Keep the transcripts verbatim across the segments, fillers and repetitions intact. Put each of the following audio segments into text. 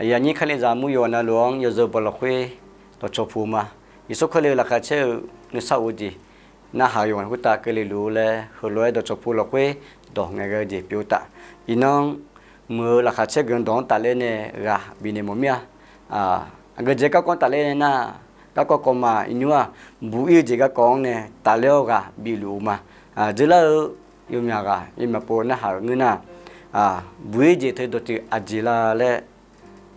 Aqyuif aqnyir Kalizaq armur yawqghaq navluf-anr yawzeu baw lafkhoer dawqcawq puq ma. Yeqsur Kali-euq laqkhaq caer-eu nuisar of-eu jeq narhaq-eu yawqghaq khoertav keuvle luf-eu laer heulof-aer dawqcawq puq lafkhoer dawq ngaeqghae-eu jeq pyeuf-eu taf. Iqnan muiq-eu laqkhaq caer guiqlanq dawq-anr tafler nae ghaq bifnaeq mawf mir-a. Aqgeujeq garkawv tafler nae nar, garkawv kawv ma iqnymr-aq, buq-ir-eu jeq garkawv-anr nae tafler-awr ghaq bifluf-eu ma. Dzeurlar-eu yawmyaq ghaq yawmyaq pov narhaq-euq ngeur nar, buq-ir jeq teu dawqtsuif aqjeq la laer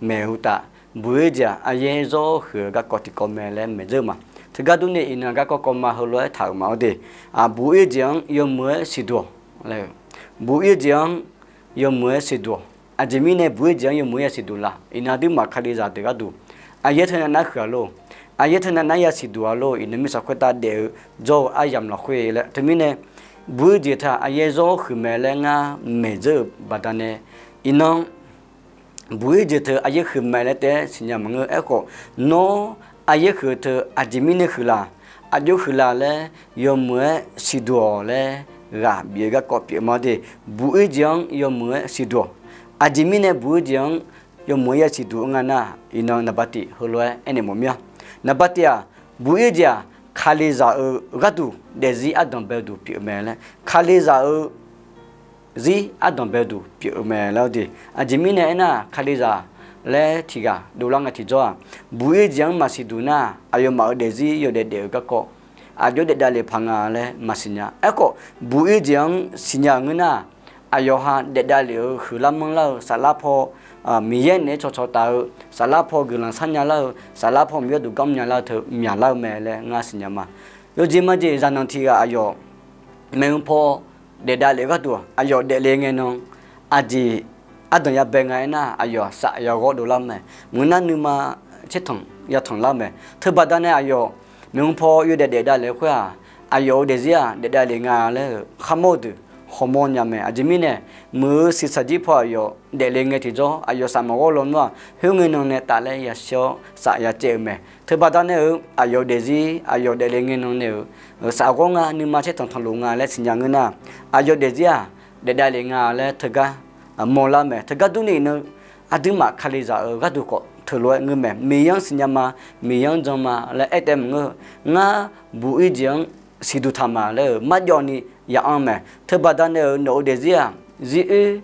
maeq-eu taf. Buq-ir jeq-aq aqyaer zawr huiq-eu garkawv tiqkawv mae laer maeq dzeur-eu ma. Teugar durni iqnan garkawv kawv ma heulof-aer taq-euq ma-awr de. Buq-ir jeq-anr yawmuiq-aer siqduq-awq laer-eu. Buq-ir jeq-anr yawmuiq-aer siqduq-awq. Aqjeq mirnae buq-ir jeq-anr yawmuiq-aer ya siqduq la? Iqnan aqduimaf Kalizaq deuq gharduq aqyaer teunav nar huiq-a lor. Aqyaer teunav nar ya siqduq-a lor. Iqnan mirtsaq khoertav daef-eu jawr-eu aryamq lafkhoer laer teumirnae, buq-ir jeq teu-aq aqyaer zawr huiq mae laer ngar maeq dzeur-euq baqdanae, iqnan buq-ir jeq teu aqyaer huiq mae laer taef-aer siqnya maqngeur. Aerkhawf, nawr aqyaer huiq-eu teu aqjeq mirnae huiq la? Aqjox huiq la laer yawmuiq-aer siqduq-awq laer ghaq bif-eu garkawv pyeuf ma de. Buq-ir jeq-anr yawmuiq-aer siqduq-awq. Aqjeq mirnae buq-ir jeq-anr yawmuiq-aer ya siqduq-eu nga nar, iqnan naqba tiq heulof-aer aernaeq mawf mir-a. Naqba tiq-aq, buq-ir jeq-aq Kalizaq-euq gharduq daefzir ardanq bae-eu duq pyeuf mae laer, Kalizaq-euq zir ardanq bae-eu duq pyeuf-eu mae laer-awr de. Aqjeq mirnae aernar, Kalizaq laer tiqghaq dovlar ngae tiqjawr-aq, buq-ir jeq-anr maqsiqduq nar, aqyawfmaf-euq daefzir yawdaef daef-eu garkawv aqjox daef davlef paq nga laer maqsiqnya. Aerkhawf, buq-ir jeq-anr siqnya-euq ngeur nar, aqyawf ha daef davlef-eu huiqlar manrlar-eu saflar paw, Miqyaer naeq-aer cawqcawq taf-eu saflar paw guiqlanq sharnya lar-eu saflar paw Miqyaer duq gar mrnya lar-eu teu myaqlar-eu mae laer ngar siqnya ma. Yawjeq majeq zaqnanq tiqghaq aqyawf maeqhu paw daef davlef gharduq aqyawf daefle ngae nan, aqjeq ardanq yabae nga aernar, aqyawf-aq saf yaghawr dovlar mae. Maqngeur nar nuima tsertanq yatanq lar mae. Teubaqda nae aqyawf maeqhu paw yawdaef daef davlef khoer-aq, aqyawf-euq daefzir-aq daef davlef nga laer-euq kharmawr-eu deuq hawmawr nya mae. Aqjeq mirnae, muiq-eu siqsaqjir paw aqyawf daefle ngae tiqjawr, aqyawf saf maqghawr lawnmr-aq, khoerngae nan nae tafler yashir-awr saf yacaev-eu mae. Teubaqda nae-euq aqyawf-euq daefzir aqyawf daefle ngae nan nae-euq saf ghawr nga, nuima tsertanq tanqlof nga laer siqnya ngeur nar, aqyawf daefzir-aq daef davlef nga laer teugar mawrlar mae. Teugar durni nan, aqduimaf Kalizaq-euq gharduq khawf teulof-aer ngeur mae. Miqyaer-anr siqnya ma, Miqyaer-anr jan ma laer aer taef maqngeur-eu. Ngar buq-ir jeq-anr siqduq taq ma laer-euq marjawv ni ya'anr mae. Teubaqda nae-euq nawq-euq daefzir-aq zir oer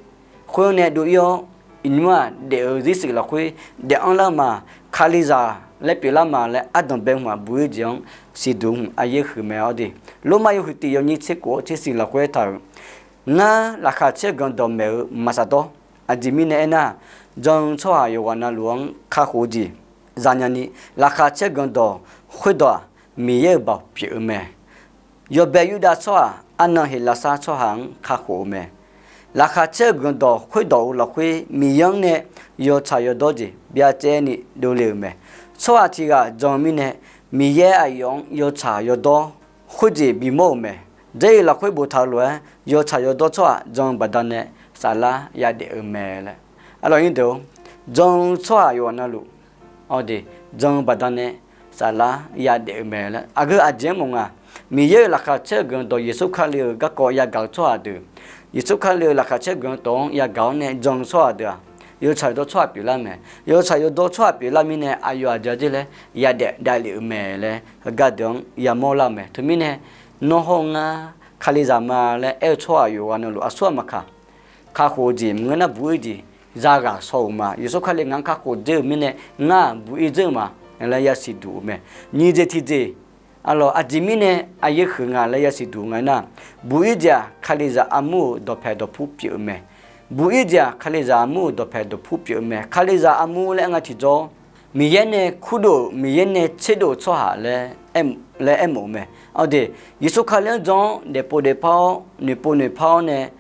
khoer-anr nae dov-ir-awr, iqnymr-aq daef-eu zir shuif lafkhoer daef anrlar ma, Kalizaq laer pyeuflar ma laer ardanq bae hmq-aq buq-ir jeq-anr siqduq hmq aqyaer huiq mae-awr de. Lormav yawhuiq tiq yawnyir tser kof-awr tser shuif lafkhoer aertaq-euq, ngar laqkhaq caer guiqlanq dawqmaeq-eu maqsaf dawr. Aqjeq mirnae aernar, jan-eu tsawrhaq yawqghaq navluf-anr kakhof-eu jeq zanya ni, laqkhaq caer guiqlanq dawq khoerdawq-aq Miqyaer-euq baoq pyeuf-eu mae. Yawbae Yurdav tsawrhaq arnan Heqlaqsar tsawrhaq-anr kakhof-eu mae. Laqkhaq caer-eu guiqlanq dawq khoerdawq-eu lafkhoer Miqyaer-anr nae yawtsaq yawdawr jeq byacaevni dovle-euq mae. Tsawrhaq tiqghaq jan-eu mirnae, Miqyaer aqyawf-anr yawtsaq yawdawr khoerjeq bimawr-euq mae. Jarlif lafkhoer boftaq-eu lof-aer, yawtsaq yawdawr tsawrhaq jan-eu baqdanae saflar yadaef-eu mae laer. Arlawq nyir deuq-or, jan-eu tsawrhaq yawqghaq navluf-awr de, jan-eu baqdanae saflar yadaef-eu mae laer. Aqgeu aqjeq-anr mawf nga. Miqyaer-euq laqkhaq caer-eu guiqlanq dawq Yeqsur Kali-euq garkawv yagaq-eu tsawrhaq deuq, Yeqsur Kali-euq laqkhaq caer-eu guiqlanq dawq-anr yagaq-awr nae jan-eu tsawrhaq deuq-aq, yawtsaq yawdawr tsawrhaq pyeuflar mae. Yawtsaq yawdawr tsawrhaq pyeuflar mirnae aqyawf aqjeq aqjeq laer yadaef davlef-eu mae laer heugar deuq-anr yamawr lar-eu mae. Teumirnae, nawr hawr-eu ngar Kalizaq ma laer aer-eu tsawrhaq yawqghaq navluf aqsur aqmaq kaq kakhof-eu jeq maqngeur nar buq-ir jeq zaghaq shaw-euq ma. Yeqsur Kali ngaq-anr kakhof dzeur-euq mirnae ngar buq-ir dzeur-eu ma laer yasiq duq-euq mae. Nyiq jeq tiqjeq, arlawq aqjeq mirnae aqyaer huiq nga laer yasiq duq nga aernar, buq-ir jeq-aq Kalizaq armur-euq dawqpaeq dawqpur pyeuf-eu mae. Buq-ir jeq-aq Kalizaq armur-euq dawqpaeq dawqpur pyeuf-eu mae. Kalizaq armur laer aer nga tiqjawr, Miqyaer nae kurdov-euq, Miqyaer nae tserdov-euq tsawrhaq laer laer aermawf-eu mae. Awr de, Yeqsur Kali-anr jan-awr daefpov daefpar-awr noeqpov noeqpar-awr nae,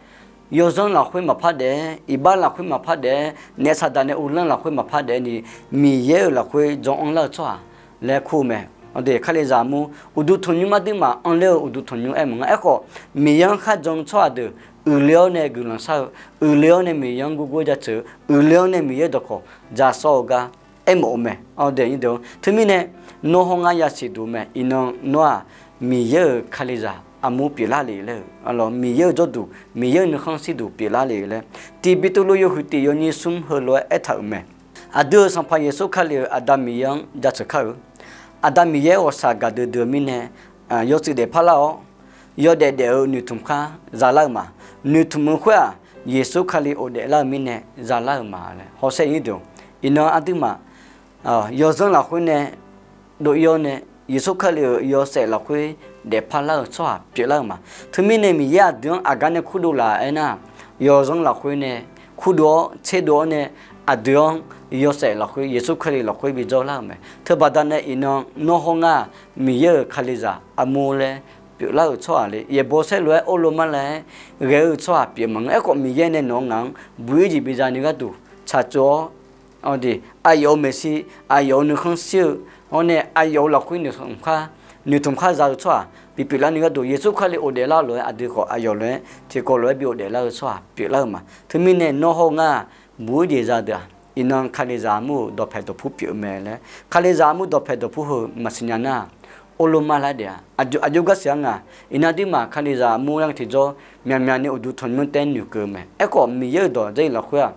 yawzanr lafkhoer maqpar daef-aer, iqbax lafkhoer maqpar daef-aer, naef saqdaq nae uvlanr lafkhoer maqpar daef-aer ni, Miqyaer-euq lafkhoer jan anrlar-eu tsawrhaq laer kur-eu mae. Awr de, Kalizaq armur uqduq tanqnymr mar duirmaf anrler-eu uqduq tanqnymr aer maqnga. Aerkhawf, Miqyaer-anr kharjan-eu tsawrhaq deuq uiqle-awr nae guiqlanq shar-eu, uiqle-awr nae Miqyaer-anr gurgur jaceuq-eu, uiqle-awr nae Miqyaer dawqkawq jasawr-eu gar aermawf-eu mae. Awr de, teumirnae nawr hawr ngar yasiq duq-eu mae. Iqnan nawr-aq Miqyaer-euq Kalizaq armur pyeuflar le laer-eu, arlawq Miqyaer-euq jawrduq, Miqyaer-euq nuikhanr shirduq pyeuflar le laer, tiq Beqtuvluv yawhuiq tiq yawnyir smr heulof-aer aertaq-euq mae. Aqdui-euq Sanqpaq Yeqsur Kali-euq Aqda Miqyaer-anr jaceuq kar-eu, Aqda Miqyaer ghawqshaq gaqdui dui-eu mirnae, yawtsuif daefpar lar-awr, yawdaef daef-eu noeqtmq khar zalar-eu ma. Noeqtmq-eu khoer-aq, Yeqsur Kali ghofdaef lar-eu mirnae zalar-euq ma laer hawsher ir deuq. Iqnan aqduimaf yawzanr lafkhoer nae dov-ir-awr nae, Yeqsur Kali-euq yawshaef lafkhoer daefpar lar-eu tsawrhaq pyeuflar-eu ma. Teumirnae Miqyaer aqdui-anr aqgar nae kurdov laf-aer nar, yawzanr lafkhoer nae kurdov-awr tserdov-awr nae, aqdui-anr yawshaef lafkhoer Yeqsur Kali lafkhoer bijawr lar-euq mae. Teubaqda nae iqnan nawr hawr ngar-aq, Miqyaer-euq Kalizaq armur laer pyeuflar-euq tsawrhaq le, yaeqbawq saerlu-aer orlov mar laer ghae-eu tsawrhaq pyeuf maqngeur. Aerkhawf Miqyaer nae nawq-eu ngaq-anr buq-ir jeq biza ni gharduq tsaqtsov-awr, aqyawf-euq maeqshi, aqyawf-euq nuikhanr shir-eu, hawr nae aqyawf-euq lafkhoer noeqtmq khar, noeqtmq khar za-eu tsawrhaq bipyeuf lar ni gharduq, Yeqsur Kali ghofdaef lar lof-aer aqdui khawf aqyawf lof-aer tiqkawv lof-aer bi ghofdaef lar-eu tsawrhaq pyeuflar-eu ma. Teumirnae nawr hawr ngar-aq, buq-ir jeq za deuq-aq, iqnan Kalizaq armur-euq dawqpaeq dawqpur pyeuf-eu mae laer, Kalizaq armur dawqpaeq dawqpur heu maqsiqnya nar-aq, orlov mar lar daef-a. Aqjox garsiq-a nga. Iqnan aqduimaf Kalizaq armur laer nga tiqjawr, myaqmyaq ni uqduq tanqnymr taef-aer noeqkeuv-eu mae. Aerkhawf Miqyaer-euq dawq Jarlif lafkhoer-aq,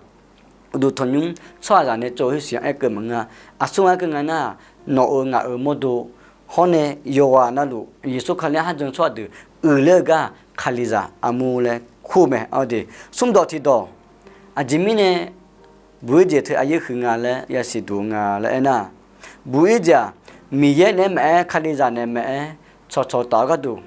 uqduq tanqnymr tsawrhaqzaq nae tsov-eu heushiq-anr aer keuv maqngeur-a. Aqsur-aer keuv nga nar-aq, nawq-euq ngaq-euq mawrdo hawr nae yawqghaq navluf Yeqsur Kali-anr kharjan tsawrhaq deuq uiqler-eu gar Kalizaq armur laer kur-eu mae. Smrdawq tiqdawq, aqjeq mirnae buq-ir jeq teu aqyaer huiq nga laer yasiq duq nga laer aernar, buq-ir jeq-aq, Miqyaer naeq-aer maqaer, Kalizaq naeq-aer maqaer, cawqcawq taf-eu gharduq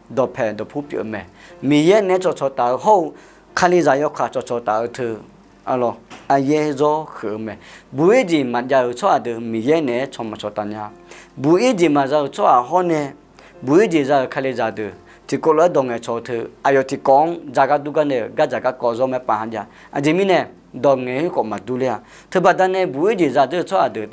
dawqpaeq dawqpur pyeuf-eu mae. Miqyaer naeq-aer cawqcawq taf-eu hawr-eu, Kalizaq yawkaq cawqcawq taf-eu teu, arlawr, aqyaer zawr huiq-eu mae. Buq-ir jeq maqjav-euq tsawrhaq deuq Miqyaer naeq-aer cawq maqcawq taf nya. Buq-ir jeq maqza-euq tsawrhaq hawr nae, buq-ir jeq za-euq Kalizaq deuq tiqkawv lof-aer dawq ngaeqcawq-eu teu, aqyawf tiqkawv-anr ja gar dur gar nae-euq gardzaq garkawv zawr mae paf ha jav. Aqjeq mirnae, dawq ngaeq khoerkhawf maqdur ler-a. Teubaqda nae buq-ir jeq za deur-eu tsawrhaq deuq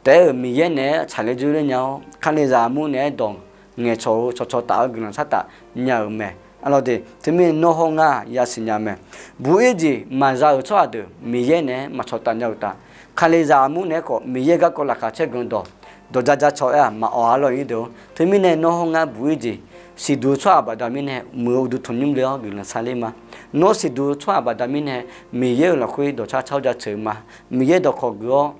taef-aer-euq Miqyaer naeq-aer tsaqler dzoerler nya-awr, Kalizaq armur naeq-aer dawq ngaeqcawq-eu cawqcawq taf-eu guiqlanq shartaf nya-euq mae. Arlawr de, teumirnae nawr hawr ngar yasiq nya mae. Buq-ir jeq maqza-euq tsawrhaq deuq Miqyaer naeq-aer maqcawq taf nya-euq taf. Kalizaq armur naeq-aer khawf Miqyaer garkawv laqkhaq caer guiqlanq dawq, dawq ja ja caw-aer-aq maqawq-a lawr-ir deuq-or. Teumirnae nawr hawr ngar buq-ir jeq siqduq-eu tsawrhaq baqda mirnae muiq-eu uqduq tanqnymr le-awr guiqlanq sharler ma. Nawr siqduq-eu tsawrhaq baqda mirnae Miqyaer-euq lafkhoer dawqcar car-awr jaceuq-eu ma. Miqyaer dawqkawq gui-awr,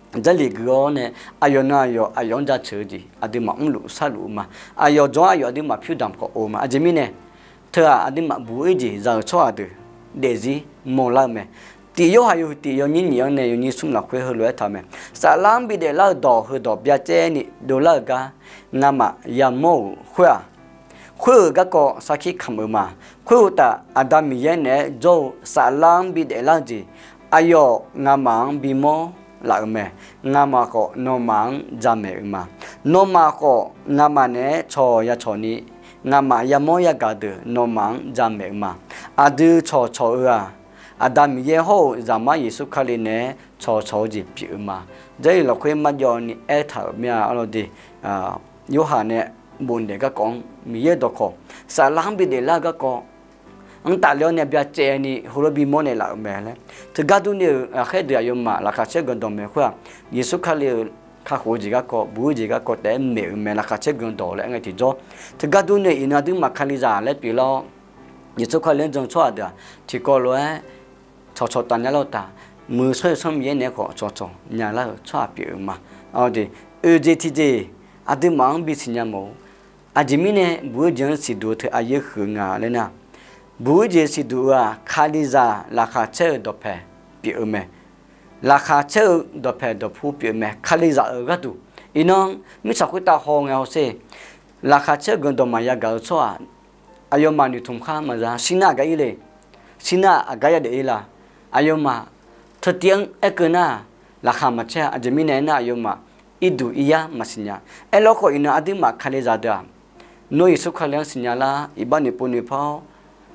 Jarlif gui-awr nae, aqyawf nan aqyawf aqyawf-anr jaceuq-eu jeq aqduimaf mrluf sharluf-eu ma. Aqyawf jawr-anr aqyawf aqduimaf pyur damq khawf-eu ma. Aqjeq mirnae, teu-aq aqduimaf buq-ir jeq za-euq tsawrhaq deuq daefzir mawrlar-eu mae. Tiq Yorhaq yawhuiq tiq yawnyir nyiq-anr nae yawnyir smr lafkhoer heulof-aer taq-eu mae. Saflar-anr bidaef lar-eu dawq heudawq byacaevni dovlar-eu gar ngamaf yamawr-euq khoer-aq, khoer-euq garkawv sarkir kamq-eu ma. Khoeruqtaf, Aqda Miqyaer naeq-aer jawr-eu saflar-anr bidaef lar-eu jeq, aqyawf ngamaf-anr bimawr laf-euq mae. Ngamaf khawf nawmaf-anr jamaeq-eu ma. Nawmaf khawf ngamaf naeq-aer cawq ya cawq ni, ngamaf yamawr yagaq deuq nawmaf-anr jamaeq-eu ma. Aqdui cawqcawq-eu-aq, Aqda Miqyaer hawr-eu Zaqmar Yeqsur Kali naeq-aer cawqcawq-eu jeq pyeuf-eu ma. Jarlif lafkhoer marjawv ni aertaq-euq mir-a, arlawr de, Yorhaq nae bofnaeq garkawv-anr Miqyaer dawqkawq, saflar-anr bidaef lar-eu garkawv-anr tafler-awr nae byacaevni heulof-aer bimawr naeqlaf-euq mae laer. Teugar durni-euq ghaqkhaer deuq aqyawfmaf laqkhaq caer guiqlanq dawq maeq khoer-aq, Yeqsur Kali-euq kakhof-eu jeq garkawv, buq-ir jeq garkawv taef-aer maeq-euq mae, laqkhaq caer guiqlanq dawq laer aer ngae tiqjawr. Teugar durni-euq iqnan aqduimaf Kalizaq laer pyeuflar-awr, Yeqsur Kali-anr jan-eu tsawrhaq deuq-aq, tiqkawv lof-aer cawqcawq taf nya lar-eu taf, muiq-eu Sanqpaq Yeqsur Miqyaer naeq-aer khawf cawqcawq nya lar-euq tsawrhaq pyeuf-eu ma. Awq de, oeq jeq tiqjeq aqduimaf-anr bisiq nya mawf-eu, aqjeq mirnae buq-ir jeq-anr siqduq-eu teu aqyaer huiq-eu nga laer nar, buq-ir jeq siqduq-eu-aq, Kalizaq laqkhaq caer-eu dawqpaeq pyeuf-eu mae. Laqkhaq caer-eu dawqpaeq dawqpur pyeuf-eu mae, Kalizaq-euq gharduq. Iqnan mirtsaq khoertav haw ngae hawsher, laqkhaq caer-eu guiqlanq dawq maqya gaq-eu tsawrhaq, aqyawfmaf noeqtmq khar maqza, shirnar aqgar ir le, shirnar aqgar yadaef ir la, aqyawfmaf teutiv-anr aerkeuv nar, laqkhaq maqcaer-a. Aqjeq mirnae aernar, aqyawfmaf irduq iryar maqsiq nya. Aerlawkhawf iqnan aqduimaf Kalizaq deuq-aq, nawr Yeqsur Kali-anr siqnya lar, iqbax noeqpov noeqpar-awr,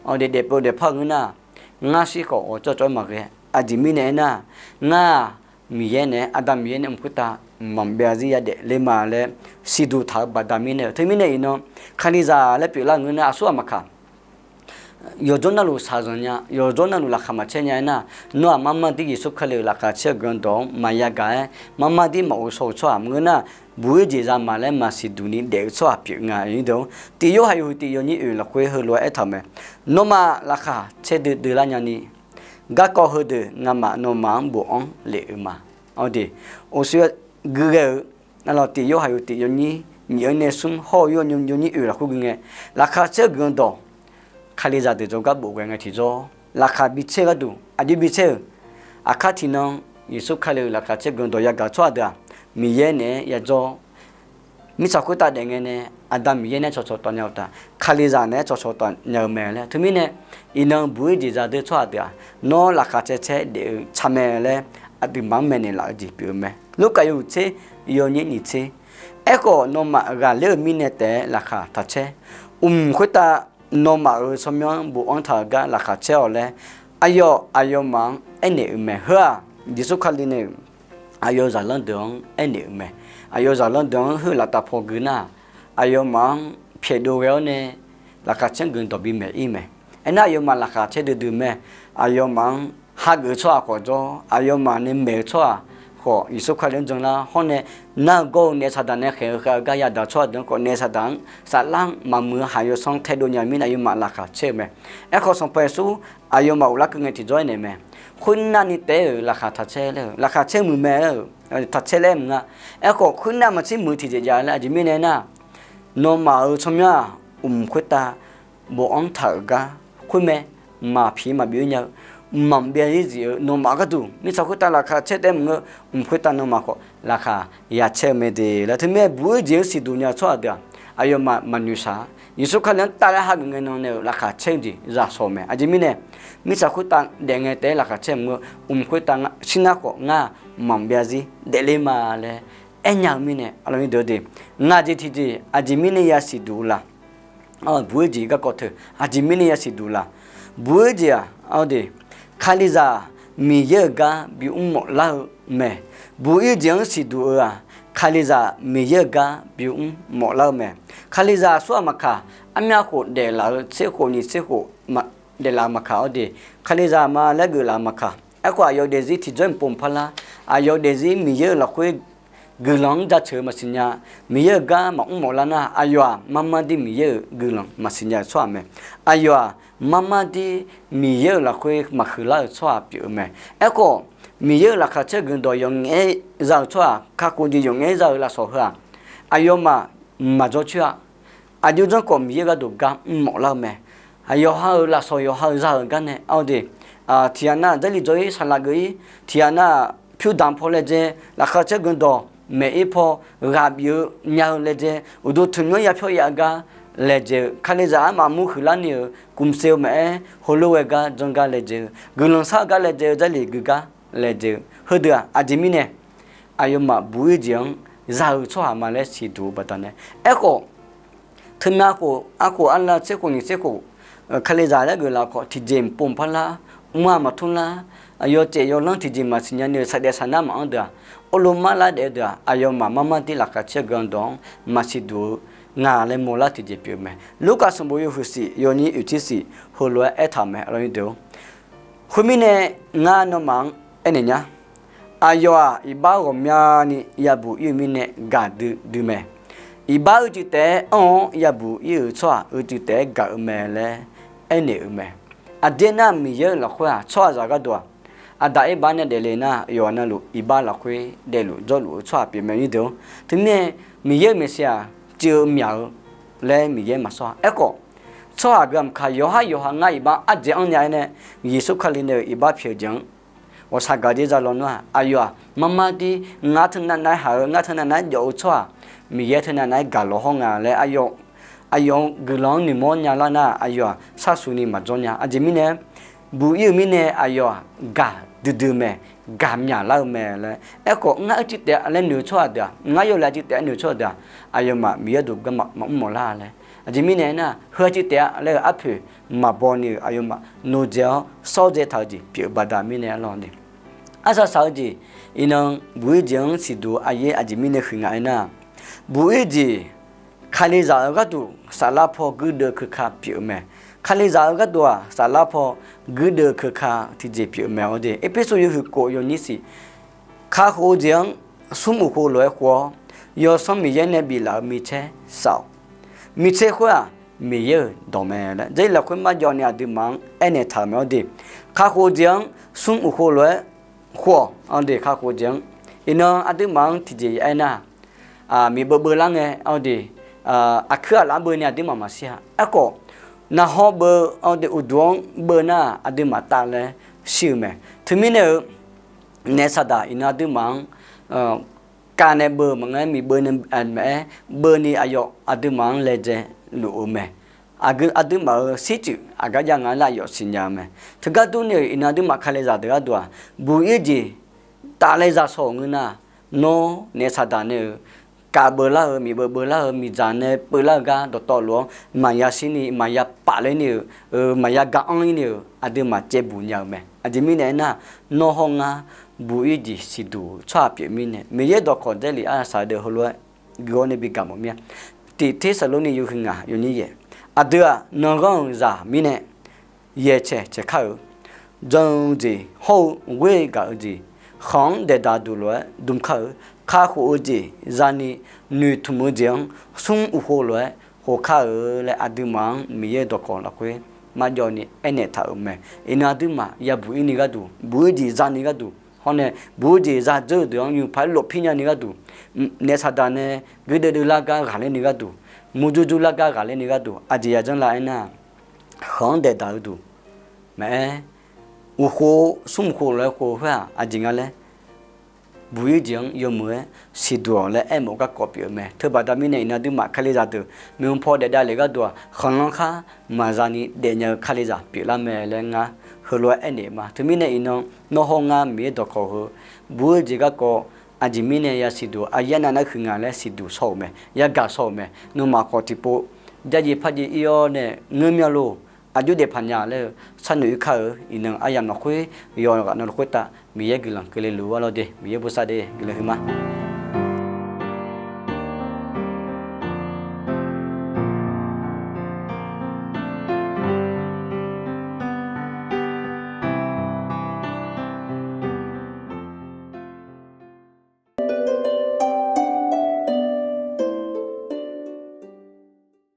awq de daefpov daefpar-eu ngeur nar, ngar shir khawf ghawqcawv cawv-aer maqghae. Aqjeq mirnae aernar, ngar-aq Miqyaer naeq-aer, Aqda Miqyaer nae mq khoertav mqmaq maqbyav zarzir yadaef ler ma laer siqduq taq-eu baqda mirnae-eu. Teumirnae iqnan Kalizaq laer pyeuflar-eu ngeur nar, aqsurghaq maqkaq, yawqjawr navluf shaqzanq nya, yawqjawr navluf laqkhaq maqcaer nya aernar, nawr-aq marmar dir Yeqsur Kali-euq laqkhaq caer-eu guiqlanq dawq-anr maqya gaq-aer, marmar dir maqghov shaw-eu tsawrhaq maqngeur nar, buq-ir jeq za ma laer maqsiq duq ni daef-eu tsawrhaq pyeuf nga. Tiq Yorhaq yawhuiq tiq yawnyir oeq lafkhoer heulof-aer aertaq-euq mae. Nawmaf laqkhaq caer duidui lar nyani, garkawv heudeuq ngamaf nawmaf-anr bofanr lef-eu ma. Awq de, uqshoe gui ghae-euq, navlawq tiq Yorhaq yawhuiq tiq yawnyir nyiq-anr nae smr hawr-eu yawnyir oeq lafkhoer gui ngae, laqkhaq caer-eu guiqlanq dawq Kalizaq deuq jawrgar bof ghae ngae tiqjawr, laqkhaq bi caer-eu gharduq aqjox bi caer-euq. Aqkar tiqnan, Yeqsur Kali-euq laqkhaq caer-eu guiqlanq dawq yagaq tsawrhaq deuq-aq, Miqyaer naeq-aer yajawr. Mirtsaq khoertav daef ngae nae, Aqda Miqyaer naeq-aer cawqcawq tawv nya-eu uqtaf, Kalizaq naeq-aer cawqcawq tawv nya-eu mae laer. Teumirnae, iqnan buq-ir jeq za deur tsawrhaq deuq-aq, nawr laqkhaq caer caer daef-eu tsaq mae laer, aqduimaf-anr maeqnaeq laf-eu jeq pyeuf-eu mae. Lurkaf yawhuiq tser, yawnyir nyiq tser. Aerkhawf, nawmaf ghaqler-euq mirnae taef-aer laqkhaq taq caer. Mq khoertav nawmaf-euq tsawrmyanr bofanr taq-eu gar laqkhaq caer-awq laer, aqyawf aqyawfmaf-anr aernaeq-euq mae. Heu-aq, Yeqsur Kali nae-euq aqyawf zaqlanr deuq-anr aernaeq-euq mae. Aqyawf zaqlanr deuq-anr heu laftav paw gui nar, aqyawfmaf-anr pyaeqdov ghae-awr nae laqkhaq caer guiqlanq dawq bimaeq-ir mae. Aernar, aqyawfmaf laqkhaq caer duidui mae. Aqyawfmaf-anr hageuf-eu tsawrhaq khawf jawr, aqyawfmaf nae maeq-eu tsawrhaq khawf, Yeqsur Kali-anr janlar hawr nae, nar-eu gawr-eu naef saqdaq nae khaeq-eu khaeq-eu gar yadaq tsawrhaq deuq-anr khawf, naef saqdaq-anr saflar maqmuiq-eu haq yawsanr taedov nya-eu mirnae, aqyawfmaf laqkhaq caer-eu mae. Aerkhawf, Sanqpaq Yeqsur aqyawfmaf ghoflar keuv ngae tiqjawr aernaeq mae. Khoernav ni taef-aer-euq laqkhaq taq caer laer-eu, laqkhaq caer muiq mae laer-eu, taq caer laer muiq nga. Aerkhawf, khoernav maqtser muiq tiqjeq jav laer. Aqjeq mirnae aernar, nawmaf-euq tsawrmyanr-aq, mq khoertav bofanr taq-euq gar khoer mae. Maqpiq maqbif-ir nya-eu, mqmaq byav-ir zif-eu nawmaf gharduq mirtsaq khoertav laqkhaq caer taef mq-eu, mq khoertav nawmaf khawf laqkhaq ya caer-eu mae de laer. Teumirnae, buq-ir jeq-anr siqduq nya-eu tsawrhaq deuq-aq, aqyawfmaf maqnoeqshaq-a. Yeqsur Kali-anr tavlaer hageuf ngae nan nae-euq laqkhaq caer-eu jeq zaq shawq-eu mae. Aqjeq mirnae, mirtsaq khoertav daef ngae taef-aer laqkhaq caer mq-eu, mq khoertav shir nar khawf ngar maqbyav zir daefler ma laer aernya-eu mirnae, aqlawq ni deuq de, ngaq jeq tiqjeq aqjeq mirnae ya siqduq-eu la? Buq-ir jeq garkawv teu aqjeq mirnae ya siqduq la? Buq-ir jeq-aq, awr de, Kalizaq Miqyaer-euq gar bimr mawflar-eu mae. Buq-ir jeq-anr siqduq-eu-aq, Kalizaq Miqyaer-euq gar bimr mawflar-eu mae. Kalizaq aqsurghaq maqkaq, armyav khof daeflaf-eu tser khof nyiq tser khof daeflaf-eu maqkaq, awr de, Kalizaq ma laer geuflaf-eu maqkaq. Aerkhawf, aqyawf daefzir tiqjawr mqpov mqpar lar, aqyawf daefzir Miqyaer-euq lafkhoer guiqlanq-anr jaceuq-eu maqsiq nya, Miqyaer-euq gar maqmr mawflar nar, aqyawf-aq marmar dir Miqyaer-euq guiqlanq maqsiq nya-euq tsawrhaq mae. Aqyawf-aq marmar dir Miqyaer-euq lafkhoer maqhuiqlar-euq tsawrhaq pyeuf-eu mae. Aerkhawf, Miqyaer-euq laqkhaq caer guiqlanq dawq yawqngaef-aer za-euq tsawrhaq, kakhof jeq yawqngaef-aer za-euq lafsawq heu-aq, aqyawfmaf maqjawr coer-a. Aqjox janrkhawf Miqyaer gharduq gar mr mawflar-eu mae. Aqyawf ha-euq lafsawq yawqha-euq za-euq gar nae, awr de, tiqghaq nar-aq, Jarlif jawr-ir, saqlaq geuf-ir, tiqghaq nar-aq, pyur damq paw laejae, laqkhaq caer guiqlanq dawq maeq-ir paw, ghaq bif-eu nya-eu laejae, uqduq tanqnymr yapyawr yav-eu gar laejae-eu, Kalizaq armaf mur huiqlar ni-euq kumse-eu maqaer, heulof ghae gar janr gar laejae-eu, guiqlanq shar-eu gar laejae-eu, Jarlif gui gar laejae-eu, heudeuq-aq aqjeq mirnae aqyawfmaf buq-ir jeq-anr za-eu tsawrhaq ma laer siqduq-eu baqdanae. Aerkhawf, teumya khof, arkhof arlav tser khof nyiq tser khof, Kalizaq laer geuflaf khawf, tiqjeq mqpov mqpar lar, mr-aq maqtmr lar, aqyawf caef yawlanr tiqjeq maqsiq nya ni-euq saqdaef saqnar maqanr deuq-aq, orlov mar lar daef-eu deuq-aq, aqyawfmaf marmar dir laqkhaq caer-eu guiqlanq dawq-anr maqsiq duq-eu nga laer mawrlar tiqjeq pyeuf-eu mae. Lurkaf sanqbof yawhuiq shif yawnyir oeq tser shif heulof-aer aertaq-euq mae, aqlawq ni deuq-or. Khoermirnae, ngar nawmaf-anr aernaeq nya. Aqyawf-aq, iqbax ghawqmyani yabuq ir-eu mirnae gaqdui dui mae. Iqbax uicuiv taef-aer anr-awr yabuq ir-euq tsawrhaq uicuiv taef-aer gaq-eu mae laer aernaeq-euq mae. Aqdir nar, Miqyaer-euq lafkhoer-aq, tsawrhaqzaq gharduq-aq, Aqdaq Erbax nae daefle nar, yawqha navluf iqbax lafkhoer daefluf jawrluf-eu tsawrhaq pyeuf mae nyir deuq-or. Teumirnae, Miqyaer-euq maeqshi-aq, cuiv-eu myaq-eu laer Miqyaer maqsawr-a. Aerkhawf, tsawrhaq gui-aq maqkaq, yawqhar yawqha ngar iqbax ardzaeq anr nya-aer nae, Yeqsur Kali nae-euq iqbax pyaeq-eu jeq-anr ghawqshaq gaq jir za lawnmr-aq, aqyawf-aq marmar dir ngar teunav nav-aer haq-eu, ngar teunav nav-aer jawf-eu tsawrhaq, Miqyaer teunav nav-aer gaq lawq hawr nga laer, aqyawf, aqyawf-anr guiqlanq-anr noeqmawr nya lar nar, aqyawf-aq sharsuq ni maqjawr nya. Aqjeq mirnae, buq ir-eu mirnae aqyawf-aq gaq duidui-eu mae, gaq myaq lar-eu mae laer. Aerkhawf, ngar uicuiv taef-a laer noeq-eu tsawrhaq deuq-aq, ngar yawlaeq uicuiv taef-a noeq-eu tsawrhaq deuq-aq, aqyawfmaf Miqyaer dawq gar maqmr mawflar laer. Aqjeq mirnae aernar, heu uicuiv taef-a laer-euq arpoeq maqbaw ni-euq aqyawfmaf noeqdzae-awr sawr dzae taq-eu jeq pyeuf-eu baqda mirnae arlawq de. Arsaq saq-eu jeq, iqnan buq ir jeq-anr siqduq-eu aqyaer aqjeq mirnae huiq nga aernar, buq ir jeq Kalizaq-euq gharduq saflar paw guirdeuv keuka pyeuf-eu mae. Kalizaq-euq gharduq-aq, saflar paw guirdeuv keuka tiqjeq pyeuf-eu mae. Awr de, Erpersu yawhuiq kof yawnyir shif, kakhof-eu jeq-anr smr uq khof lof-aer khof-awr, Yawsanr Miqyaer nae biflaf-euq micaer saf-awq. Micaer khoer-aq, Miqyaer-euq dawq mae laer Jarlif lafkhoer marjawv ni aqduimaf-anr aernaeq taq-euq mae. Awr de, kakhof-eu jeq-anr smr uq khof lof-aer khof-awq. Awr de, kakhof-eu jeq-anr Iqnan aqduimaf-anr tiqjeq aernar, miqbeuv beuvlar ngae, awr de, aqkuir aqlaf-anr beuvni aqduimaf maqshir-a. Aerkhawf, narhawr beuv, awr de, uqduq-anr beuv nar aqduimaf taf laer shir-eu mae. Teumirnae-eu, naef saqdaq iqnan aqduimaf-anr kavnae beuv maqngeur, miqbeuv nae, maqaer, beuvni aqyawf aqduimaf-anr laejae luf-eu mae. Aqgeu aqduimaf-euq shirtsuif aqgar jav nga laer aqyawf siqnya-eu mae. Teugar durni-euq iqnan aqduimaf kalizaq deuq gharduq-aq, buq-ir jeq taf laer za shaw-euq ngeur nar, nawr naef saqdaq nae-euq kavbeuv lar-eu, miqbeuv beuvlar-eu, miqdzaq nae peuvlar-eu gar dawqtawvluf-anr maqya shirni, maqya pafler ni-euq, maqya ga anr-ir ni-euq aqduimaf caevbuq nya-eu mae. Aqjeq mirnae aernar, nawr hawr ngar buq-ir jeq siqduq-eu tsawrhaq pyeuf mirnae, Miqyaer dawqkawq Jarlif arsaq deuq heulof-aer guiqlanq nae bi gaq mawf mir-a. Tiq Tersaqlorni yawhuiq ngaq yawnyir yaef, aqdui-aq nan'ghanr-euq zaq mirnae yaeqcaeq caeq kar-euq, jan-eu jeq hawr-eu ghoer gaq-eu jeq, khanq-anr daeqdaq duq lof-aer dm kar-eu, kakhof-eu jeq zani noeqtmq-eu jeq-anr smr uqkhov lof-aer khof kar-eu laer aqduimaf-anr Miqyaer dawqkawq lafkhoer marjawv ni aernaeq taq-euq mae. Iqnan aqduimaf yabuq-ir ni gharduq, buq-ir jeq zani gharduq, hawr nae buq-ir jeq zadzeur-eu deuq-anr nymq paq-aer lofpir nyani gharduq, naef saqdaq nae guirdeuv deuvlar gar ghaqler ni gharduq, murjur jurlar gar ghaqler ni gharduq aqjeq yadzanr la aernar, khanq-anr daeqdaq-eu duq maqaer, uqkhov smr uqkhov lof-aer khof khoer-aq aqjeq nga laer, buq-ir jeq-anr yawmuiq-aer siqduq-awq laer aermawf-eu garkawv pyeuf-eu mae. Teubaqda mirnae iqnan aqduimaf kalizaq deuq maeqhu paw daef davlef gharduq-aq, khanqlanr khar maqza ni daefnya-eu kalizaq pyeuflar mae laer ngar heulof-aer aernaeq ma. Teumirnae iqnan nawr hawr ngar Miqyaer dawqkawq heu buq-ir jeq garkawv aqjeq mirnae yasiqduq, aqyuif aqnyir nar huiq nga laer siqduq shaw-euq mae, yagaq shaw-euq mae. Nawmaf khawf tiqpov jarjeq parjeq ir-awr nae ngeur mya lor, aqjox daefpaq nya laer-eu sharnoeq ir kar-eu. Iqnan aryamq lafkhoer yawqghaq navluf khoertav Miqyaer guiqlanq keuvle luf-eu arlawr de, Miqyaer bosav de guiqlanq huiqma.